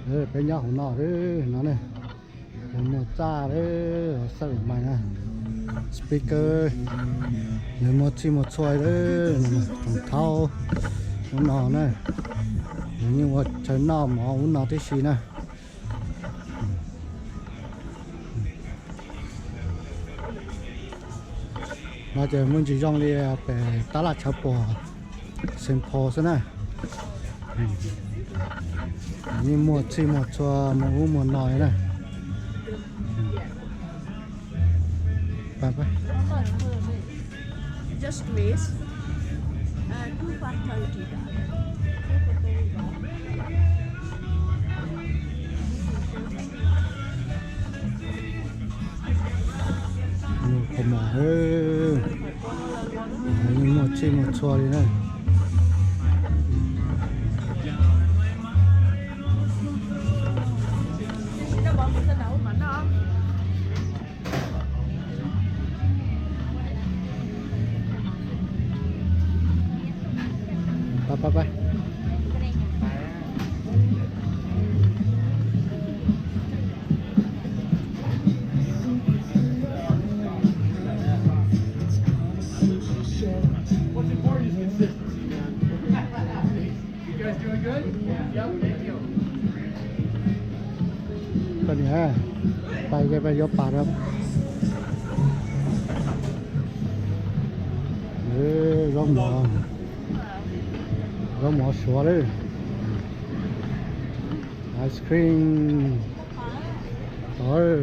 Peb nyob hauv no, no ne, lawv muag txaj, xab mais na, speaker, lawv muag txhij muag txhua, tsoos thaub ub no na, lawv yeej ua chaw noj mov ub no tib si na. No ces muaj ntsis zoo li pem tab laj tshav puam Saint Paul xwb na. Yeej muag txhij muag txhua, muag ub muag no na. Just glaze. Uh, two for thirty, darling. Qhov mov, yeej muag txhij muag txhua li na. Pab, pab, pab. What's important is consistency, man. You guys doing good? Yep, thank you. Koj niam, pais, pais yuav pam rau. Zaub mov, zaub mov suav lawm. Ice cream. Tod.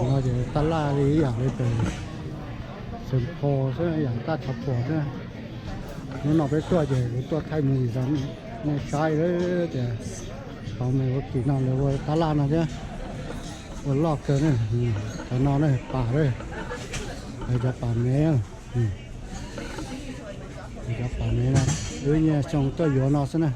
No ces tab laj li ib yam li pem Saint Paul xwb, yam tab tshav puam xwb. Hnub no peb tuaj ces kuv tuaj thaij mus vim nej saib lawm tias thaum me ua kim no lawv ua tab laj no thiab, ua loj kawg na. Cov no na pam lawm, cov pam me, cov pam me no, wb nyias xyoo tuaj yuav no xwb na.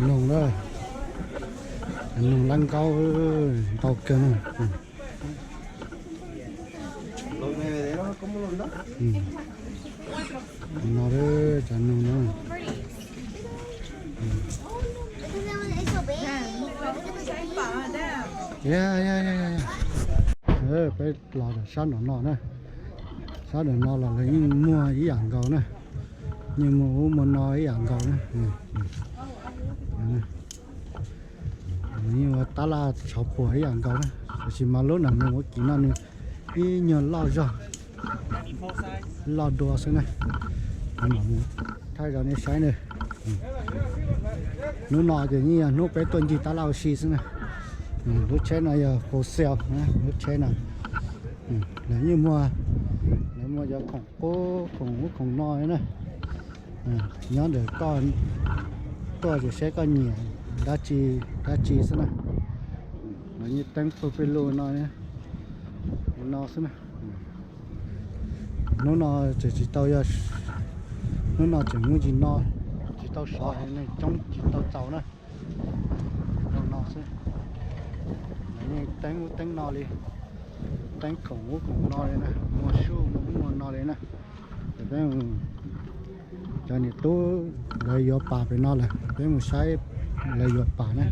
Noog na, noog lab nkaub ntau kawg na. No cov noog na. Peb los sab nram no na, sab nram no los lawv yeej muag ib yam nkaus na, yeej muag ub muag no ib yam nkaus na. Yeej ua tab laj tshov puam ib yam nkaus na, tiam sis mas lub nram mus ua kim no nws ib nyuag loj zog, loj dua xwb na. Thaij rau nej saib na. Hnub no ces yeej yog hnub peb tuaj ncig tab laj ua si xwb na. Lub tsheb no yog for sale, lub tsheb no lawv yeej muag, lawv muag cov khoom qub khoom ub khoom no na. Nyob ntawm koj tuaj ces seb koj nyiam dab tsi, dab tsi xwb na. Lawv yeej teeb pawg pej lug no, no xwb na. Hnub no tseem tsis tau, hnub no tseem muaj ntsis no, tsis tau sov, neeg coob tsis tau txaus na. Zoo no xwb. Lawv yeej teeb ub teeb no li, teeb khoom ub khoom no li na, muag suj muag ub muag no li na. Ces peb, cov niam tub lawv yuav pam pem no lawm, peb mus saib lawv yuav pam na.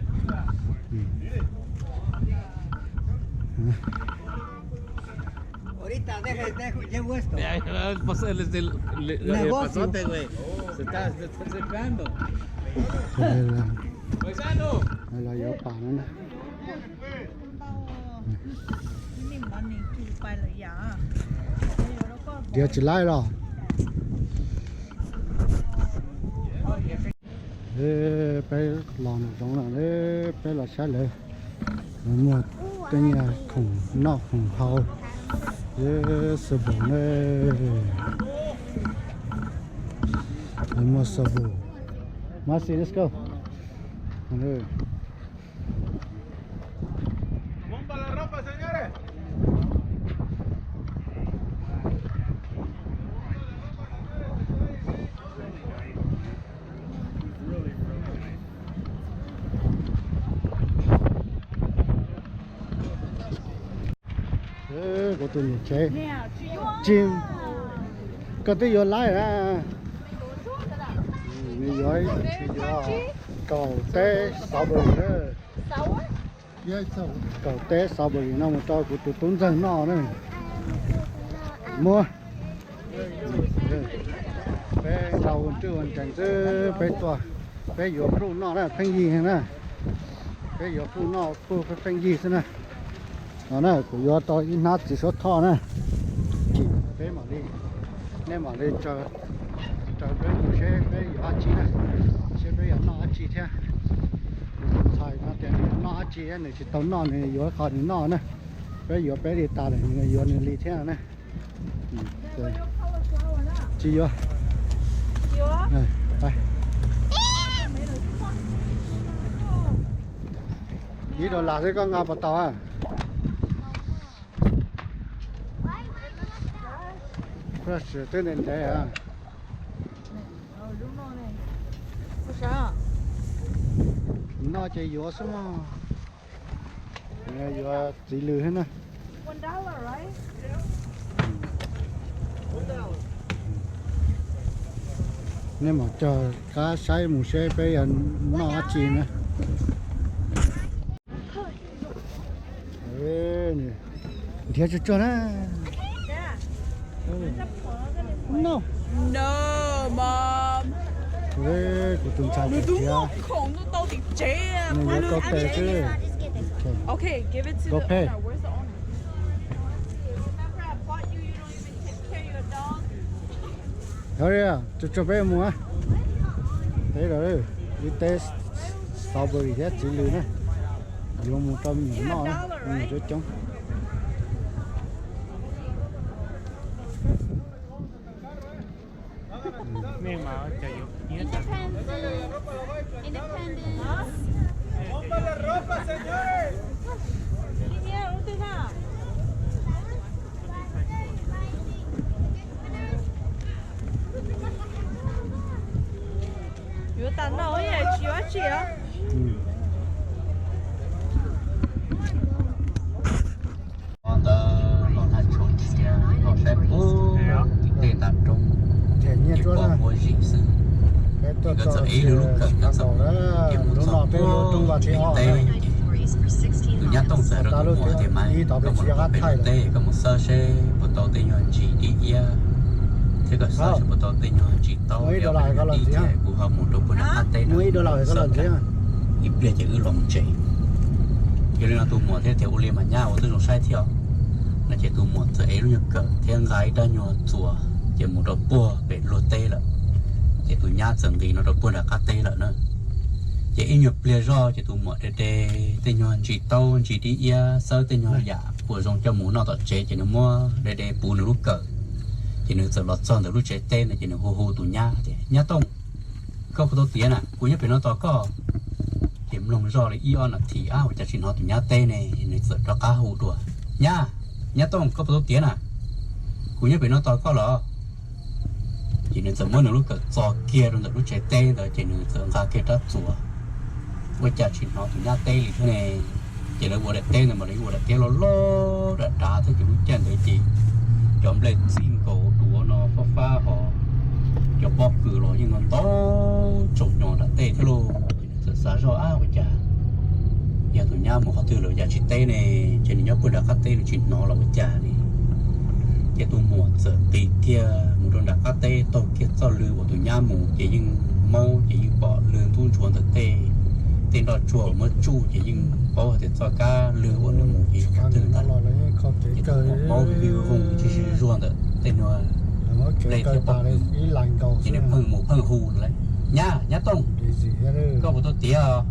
Los yuav pam no na. Tiav tsis laib los. Peb los nram zoov no, peb los saib lawv muag tej nyuag khoom noj khoom haus, xav npaum ne, lawv muag xav npaum. Masi, let's go. Tus niam tsev, tsis, koj twb yuav laib na. Nws yuav, yuav kaum teb strawberry na. Kaum teb strawberry no mus rau kuv tus tub ntxawg noj na. Muab. Peb nrau ua nrwj ua nrees xwb, peb tuaj, peb yuav pluj noj na, pheej yig na. Peb yuav pluj noj pluj pheej yig xwb na. No na, kuv yuav tau ib hnab txiv suab thoj na. Ces peb mam li, nej mam li raws peb mus seb peb yuav dab tsi na, seb peb yuav noj dab tsi thiab. Kuv tus ntxhais no tias nws yuav noj dab tsi thiab nws tsis tau noj, nws yuav qhov nws noj na. Peb yuav peb li tas lawm nws yuav nws li thiab na. Tsis yuav. Ib dollar xwb koj nqa puas tau? Twb ntev ntev. Noj ces yuav xwb mog. Yuav txiv lws thiab na. Nej mam cog qab saib mus seb peb yuav noj dab tsi na. Nrhiav tsuag tsuag na. No. No, Mom. Kuv tus ntxhais nws twb muaj khoom tuaj tau tim tsev. Nws yuav koj pes xwb. Okay, give it to the owner. Where's the owner? Remember I bought you, you don't even take care of your dog. Hurry up, tsuag tsuag peb mus. Peb los, ib teb strawberry thiab txiv lws na. Yuav mus rau me nyuam noj na, me nyuam coob coob. Independence. Independence. Yuav tas no ib yam tsis yuav tsi os. Ntawd los hnav tshuaj ntsia los saib puag tim tej nram roob, ces pom muaj zim xwb. Ces nkawd txawm ev lub lub kawm nkawd txawm mus txog puag tim teb. Ces tus nyab Tooj txawm hais rau tus muam tias, Maiv, koj mus rau pem lub teb koj mus xawb seb puas tau tej nyuag ntsis dib iab, thiab koj xawb seb puas tau tej nyuag ntsis taub, kuv ho mus rau puag nram qab teb no xawb. Ib pliag ces wb los mus tsev. Yog li no tus muam thiaj tias, Ua li mas nyab, ua twb zoo saib thiab os. No ces tus muam txawm ev lub nyuag kawm thiab nqa ib rab nyuag txuas ces mus rau puag pem luag teb lawm. Ces tus nyab txawm nqis no rau puag nram qab teb lawm na. Ces ib nyuag pliag zoj ces tus muam de de tej nyuag ntsis taub ntsis dib iab, xawb tej nyuag yam uas zoo coj mus noj tom tsev ces nws muab de de puv nws lub kawm. Ces nws txawm los txog ntawm lub tsev teb ntawd ces nws hu hu tus nyab tias, Nyab Tooj, koj puas tau tiav na? Kuv nyob pem no tos koj. Ces mloog zoj li ib ob nas this, ab, ua cas tsis hnov tus nyab teb ne, nws txawm rov qab hu dua, Nyab, nyab Tooj, koj puas tau tiav na? Kuv nyob pem no tos koj los. Ces nws txawm muab nws lub kawm txo kiag rau ntawm lub tsev teb ntawd ces nws txawm nqa kiag rab txuas. Ua cas tsis hnov tus nyab teb li thiab ne? Ces lawv ua daim teb ntawd mas lawv ua daim teb loj loj dav dav thiab, ces lub caij ntawd ces cov nplej txij nkaus duav no fab fab hos cov pob kws los yeej ntau ntau tsaus nyo nram tej thiab lauj. Ces nws txawm xav zoj, ab, ua cas yog tus nyab mus qhov twg lawm cas tsis teb ne? Ces nws nyob puag nram qab teb nws tsis hnov los ua cas li. Ces tus muam txawm nqis kiag mus rau nram qab teb taug kiag txoj lw uas tus nyab mus ces yeej maub ces yeej pom lw ntub ntsuav ntawm tej, tej nroj tsuag uas muab tsuj ces yeej paub hais tias txoj kab lw uas nws mus ces yog qhov twg ntag. Ces tus muam maub vij voog tsis zuag ntawm tej nyuag nplej thiab pob kws, ces nws pheej mus pheej hu lawm, Nyab, nyab Tooj, koj puas tau tiav?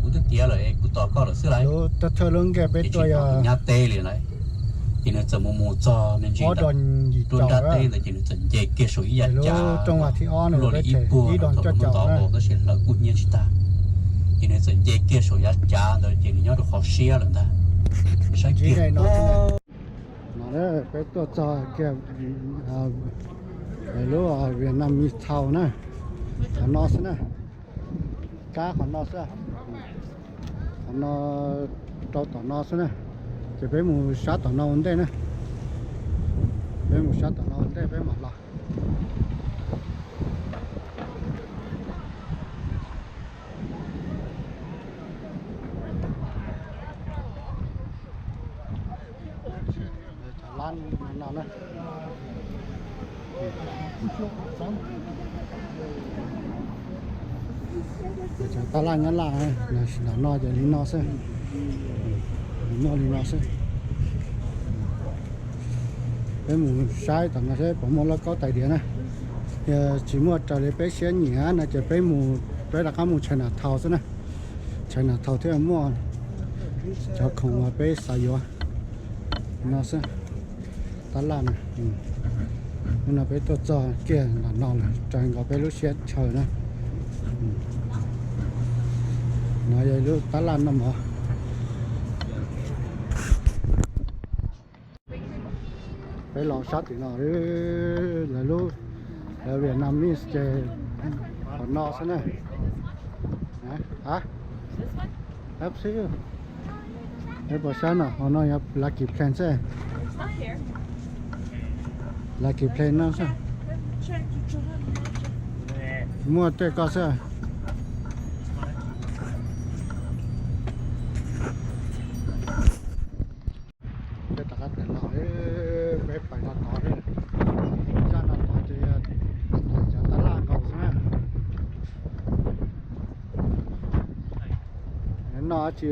Kuv twb tiav lawm, kuv tos koj lawm xwb lauj. Ces tsis hnov tus nyab teb li lauj. Ces nws txawm mus mus txog me ntsis ntawm nruab nrab teb ntawd ces nws txawm nce kiag saum ib yav cav luaj li ib puag rau thaum lawv muab ntov nkaus tab sis hlawv kub hnyiab tsis tag. Ces nws txawm nce kiag saum yav cav ntawd ces nws nyob rau qhov siab lawm ntag. Saib kiag no, peb tuaj txog kiag lub Vietnamese Town na, qhov no xwb na, kab qhov no xwb, qhov no, rau tom no xwb na, ces peb mus sab tom no ua ntej na. Peb mus sab tom no ntej peb mam los. Lab no na. Cov tab laj Nyab Laj los sim nram no ces li no xwb. Muaj li no xwb. Peb mus saib tom no seb puas muaj lauj kaub tais diav na. Yog tsis muaj raws li peb siab nyiam no ces peb mus, peb rov qab mus Chinatown xwb na. Chinatown thiaj muaj cov khoom uas peb xav yuav no xwb. Tab laj na. Hnub no peb tuaj txog kiag nram no lawm, raws nkaus peb lub siab ntshaw na. No yog lub tab laj noj mov. Peb los sab tim no, lawv lub, lawv Vietnamese ces qhov no xwb na. Peb puas sab no, qhov no yog Lucky Plaza xwb. Lucky Plaza no xwb. Muaj tej ko xwb. Peb rov qab los, peb pais no tod, zaj no tod ces cov tab laj nkaus xwb na. Noj dab tsi?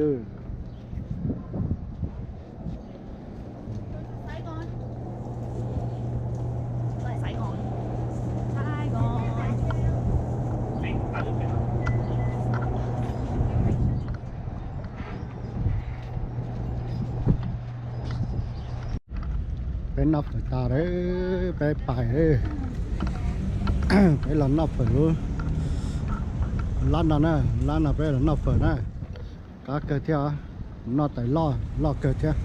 Peb noj fawm tas lawm, peb pais, peb los noj fawm lub lab no na, lab no peb los noj fawm na. Qab kawg thiab, noj tais loj loj kawg thiab.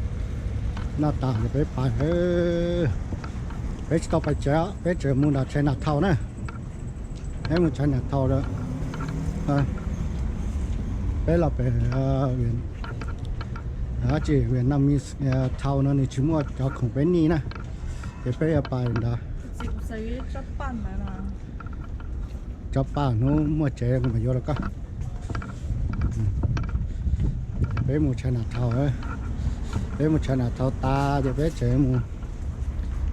Noj tas ces peb pais, peb tsis tau pais tsev, peb tseem mus nram Chinatown na. Peb mus Chinatown lawm. Peb los pem dab tsi Vietnamese Town no nws tsis muaj cov khoom peb nij na, ces peb yuav pais ntawd. Tsob paj hnub muaj tsev kuv mam yuav rau koj. Peb mus Chinatown, peb mus Chinatown tas ces peb tseem mus,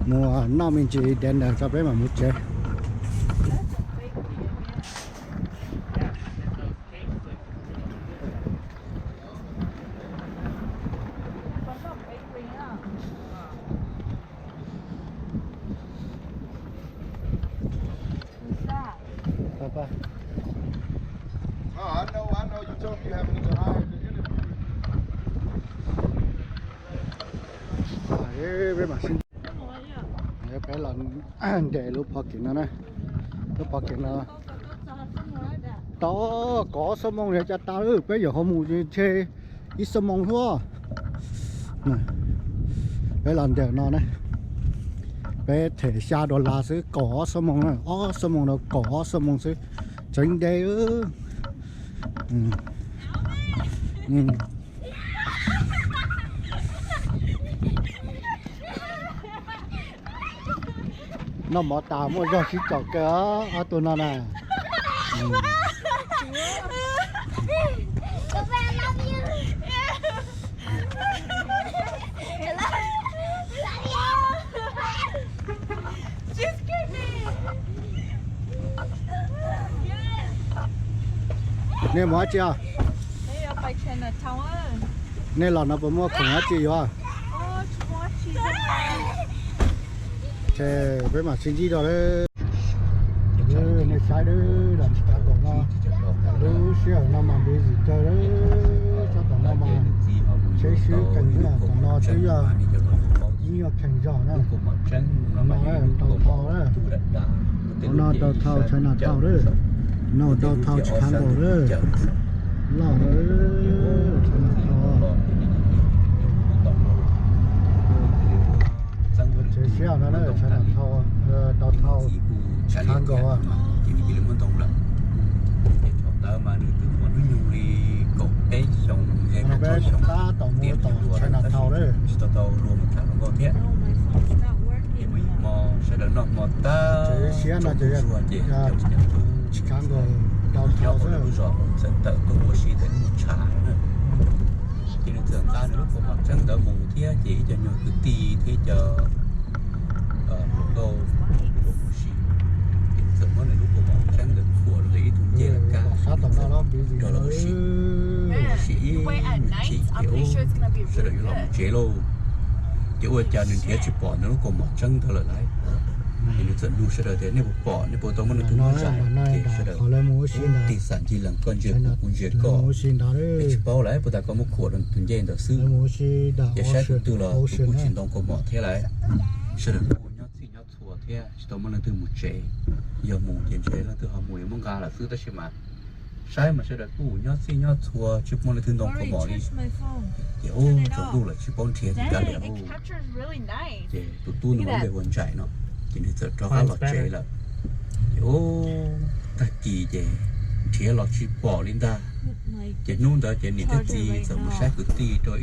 mus noj me ntsis dinner tso peb mam mus tsev. Peb los nres lub pocket no na, lub pocket no tau kaum ob xuab moos yog cas tas, peb yuav ho mus ntshe ib xuab moos xwb. Peb los nres no na, peb them xya dollar xwb kaum ob xuab moos na, ob xuab moos rau kaum ob xuab moos xwb, tseem ntev. Noj mov tas muaj zog sib caum kawg ob tug no na. Nej mus dab tsi os? Nej los no puas muaj khoom dab tsi yuav? Ces peb mam sib ntsib dua. Nej saib, los tsis tas tom no, lub sij hawm no mas busy kawg, sab tom no mas tsheb swb kheej, tom no twb yog ib nyuag kheej zog na. No downtown na, no downtown Chinatown na, no downtown Chicago na, loj Chinatown. Tsev siab no na, Chinatown, downtown Chicago. Peb tab tom mus tom Chinatown na. Sawv daws noj hmo tag, tsaus ntuj zuag ces cov tub nyob hauv lub zos txawm tawm tuaj ua si ntawm lub tshav na. Ces nws txawm nqa nws lub kaus mom tseeb ntawd mus thiab ces ib co nyuag kwv tij thiab cov hluas nkauj tuaj mus ua si. Ces nws txawm muab nws lub kaus mom tseeb ntawd khuam rau ib tug ncej laj kab, nws txawm nrog lawv mus ua si. Mus ua si ib me chim ces sawv daws yuav los mus tsev lauj. Ces ua cas nws nrhiav tsis pom nws lub kaus mom tseeb ntawd lawm lauj. Ces nws txawm nug sawv daws tias, nej puas pom, nej puas tau muaj leej twg muab zais? Ces sawv daws tig xam ncig lees koj ntsia kuv, kuv ntsia koj. Peb tsis paub lawm, puas tas koj muab khuam rau tus ncej ntawd xwb. Ces saib tus twg los tus kuj tsis ntoo kaus mom thiab lawm. Sawv daws kuj nyob txhij nyob txhua thiab tsis tau muaj leej twg mus tsev. Yog mus ces ntshe leej twg ho mus yuav muab nqa lawm xwb tab sis mas saib mas sawv daws kuj nyob txhij nyob txhua tsis muaj leej twg ntoo kaus mom li. Ces ub, tsaus ntuj lawm tsis paub nrhiav li cas li lauj. Ces tus tub nws muaj npe hu ua Ntsais no, ces nws txawm rov qab los tsev lawm. Ces ub, tag kis ces nrhiav los tsis pom li ntag. Ces hnub ntawd ces niam thiab txiv txawm mus saib kwv tij rau ib